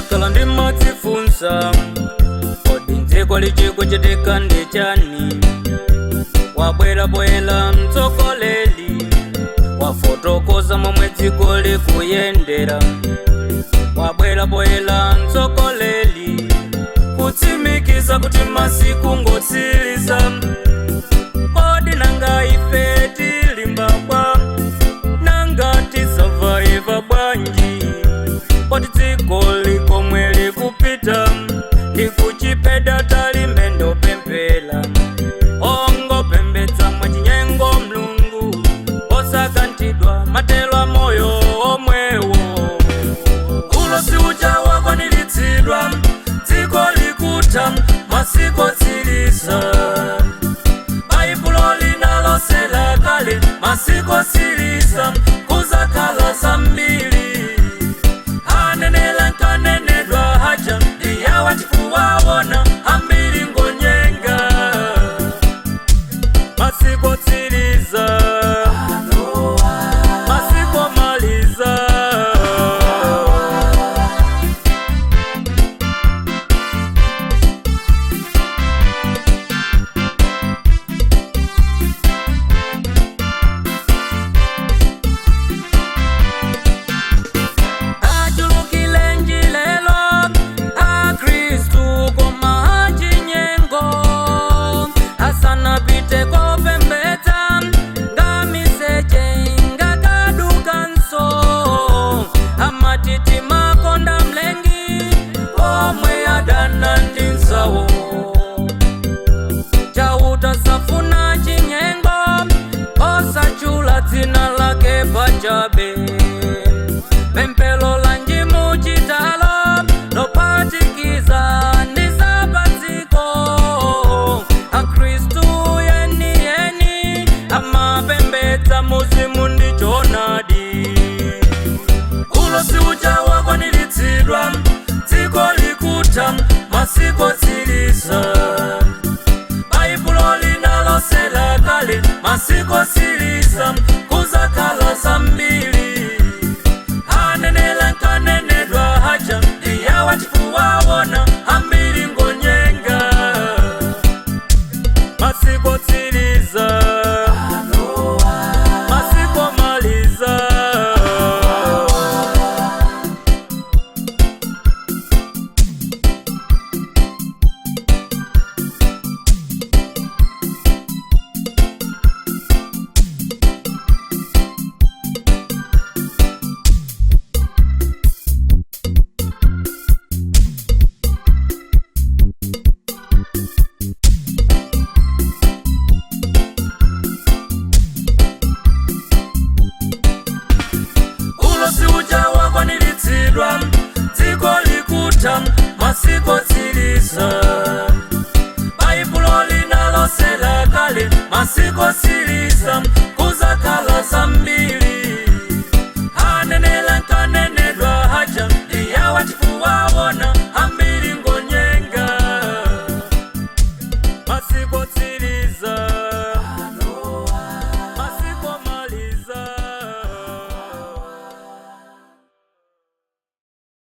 Ndikakhala ndimadzifunsa, kodi dziko lichikuchitika ndi chani? Wabwera poyera mtsogoleri, wafotokoza momwe dziko likuyendera. Wabwera poyera mtsogoleri, kutsimikiza kuti masiku ngotsiriza. Kodi nanga ife tilimba bwa? Nanga tisurvive bwanji? Kodi dziko likomwe likupita ndikuchipeda? Talimbe ndopempela ongopembedza mwachinyengo mlungu osakantidwa matelo moyo omwewo. Ulosi uja wakwaniritsidwa, dziko likutha, masiku otsiriza. Baibulo linalosela kale, masiku otsiriza kuzakhala zambiri. Anenela nkanenedwa haja iyawa chikuwaona ambiri ngonyenga. Masiku otsiriza, masiku omaliza. Achulukile njilelo akristu koma achinyengo asanapite kopembedza ngamiseche ngakadukanso amatiti makonda mlengi omwe adana ndi nzawo. Chauta safuna chinyengo, osachula dzina lake pachabe. Pempelo la njimu chitalo lopatikiza ndi zapadziko. Akhristu yeni yeni amapembedza muzimu ndi choonadi. Ulosi uja wakwaniritsidwa, dziko likutha, masiku otsiriza. Baibulo linalosela kale, masiku otsiriza kuzakhala zambiri. Anenela nkanenedwa haja iyawa chikuwaona ambiri ngonyenga. Masiku otsiriza, masiku omaliza. Ulosi uja wakwaniritsidwa, dziko likutha, masiku otsiriza. Baibulo linalosela kale, masiku otsiriza kuzakhala zambiri.